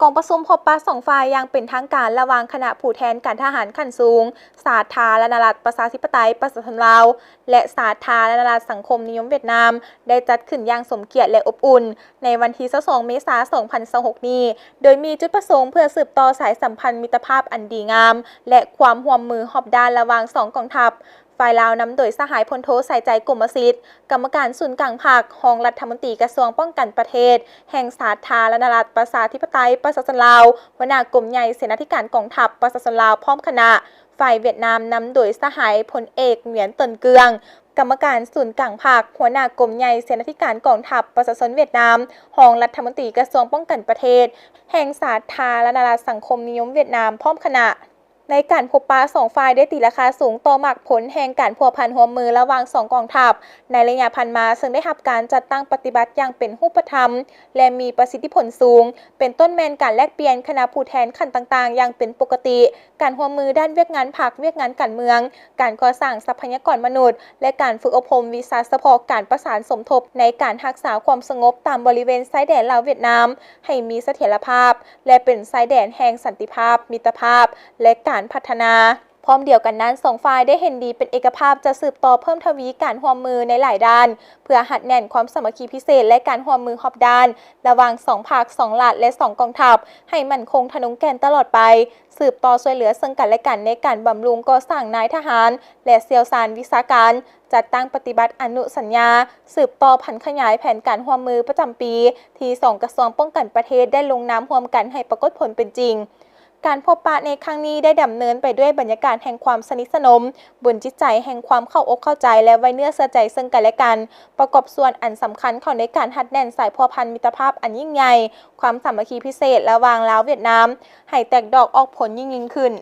ກອງປະຊຸມພົບປະສອງຝ່າຍຢ່າງເປັນທາງການ ລະຫວ່າງຄະນະຜູ້ແທນການທະຫານຂັ້ນສູງ ສາທາລະນະລັດປະຊາທິປະໄຕປະຊາຊົນລາວ ແລະ ສາທາລະນະລັດສັງຄົມນິຍົມຫວຽດນາມ ໄດ້ຈັດຂຶ້ນຢ່າງສົມກຽດ ແລະ ອົບອຸ່ນ ໃນວັນທີຊາວສອງເມສາສອງພັນຊາວຫົກນີ້ ໂດຍມີຈຸດປະສົງເພື່ອສືບຕໍ່ສາຍສຳພັນມິດຕະພາບອັນດີງາມ ແລະ ຄວາມຮ່ວມມືຮອບດ້ານລະຫວ່າງສອງກອງທັບ. ຝ່າຍລາວນຳໂດຍສະຫາຍພົນໂທ ສາຍໃຈ ກົມມະສິດ ກຳມະການສູນກາງພັກ, ຮອງລັດຖະມົນຕີກະຊວງປ້ອງກັນປະເທດແຫ່ງສາທາລະນະລັດປະຊາທິປະໄຕປະຊາຊົນລາວ, ຫົວໜ້າກົມໃຫຍ່ເສນາທິການກອງທັບປະຊາຊົນລາວ ພ້ອມຄະນະ. ຝ່າຍຫວຽດນາມນຳໂດຍສະຫາຍພົນເອກ ຫງວຽນ ເຕີນເກືອງ ກຳມະການສູນກາງພັກ, ຫົວໜ້າກົມໃຫຍ່ເສນາທິການກອງທັບປະຊາຊົນຫວຽດນາມ, ຮອງລັດຖະມົນຕີກະຊວງປ້ອງກັນປະເທດແຫ່ງສາທາລະນະລັດສັງຄົມນິຍົມຫວຽດນາມ ພ້ອມຄະນະ. ໃນການພົບປະສອງຝ່າຍໄດ້ຕີລາຄາສູງຕໍ່ໝາກຜົນແຫ່ງການພົວພັນຮ່ວມມືລະຫວ່າງສອງກອງທັບໃນໄລຍະຜ່ານມາ, ເຊິ່ງໄດ້ຮັບການຈັດຕັ້ງປະຕິບັດຢ່າງເປັນຮູບປະທຳ ແລະ ມີປະສິດທິຜົນສູງ, ເປັນຕົ້ນແມ່ນການແລກປ່ຽນຄະນະຜູ້ແທນຂັ້ນຕ່າງໆຢ່າງເປັນປົກກະຕິ, ການຮ່ວມມືດ້ານວຽກງານພັກ, ວຽກງານການເມືອງ, ການກໍ່ສ້າງຊັບພະຍາກອນມະນຸດ ແລະ ການຝຶກອົບຮົມວິຊາສະເພາະການປະສານສົມທົບໃນການຮັກສາຄວາມສະຫງົບຕາມບໍລິເວນຊາຍແດນລາວຫວຽດນາມ ໃຫ້ມີສະຖຽນລະພາບ ແລະ ເປັນຊາຍແດນແຫ່ງສັນຕິພາບ, ມິດຕະພາບ ແລະ ການພັດທະນາ. ພ້ອມດຽວກັນນັ້ນ, ສອງຝ່າຍໄດ້ເຫັນດີເປັນເອກະພາບຈະສືບຕໍ່ເພີ່ມທະວີການຮ່ວມມືໃນຫຼາຍດ້ານ ເພື່ອຮັດແໜ້ນຄວາມສາມັກຄີພິເສດ ແລະ ການຮ່ວມມືຮອບດ້ານລະຫວ່າງສອງພັກ, ສອງລັດ ແລະ ສອງກອງທັບ ໃຫ້ໝັ້ນຄົງທະນົງແກ່ນຕະຫຼອດໄປ, ສືບຕໍ່ຊ່ວຍເຫຼືອເຊິ່ງກັນ ແລະ ກັນໃນການບຳລຸງກໍ່ສ້າງນາຍທະຫານ ແລະ ຊ່ຽວຊານວິຊາການ, ຈັດຕັ້ງປະຕິບັດອະນຸສັນຍາ, ສືບຕໍ່ຜັນຂະຫຍາຍແຜນການຮ່ວມມືປະຈຳປີ ທີ່ສອງກະຊວງປ້ອງກັນປະເທດໄດ້ລົງນາມຮ່ວມກັນໃຫ້ປາກົດຜົນເປັນຈິງ. ການພົບປະໃນຄັ້ງນີ້ໄດ້ດຳເນີນໄປດ້ວຍບັນຍາກາດແຫ່ງຄວາມສະໜິດສະໜົມ, ບົນຈິດໃຈແຫ່ງຄວາມເຂົ້າອົກເຂົ້າໃຈ ແລະ ໄວ້ເນື້ອເຊື່ອໃຈເຊິ່ງກັນ ແລະ ກັນ, ປະກອບສ່ວນອັນສຳຄັນເຂົ້າໃນການຮັດແໜ້ນສາຍພົວພັນມິດຕະພາບອັນຍິ່ງໃຫຍ່, ຄວາມສາມັກຄີພິເສດລະຫວ່າງລາວຫວຽດນາມ ໃຫ້ແຕກດອກອອກຜົນຍິ່ງໆຂຶ້ນ.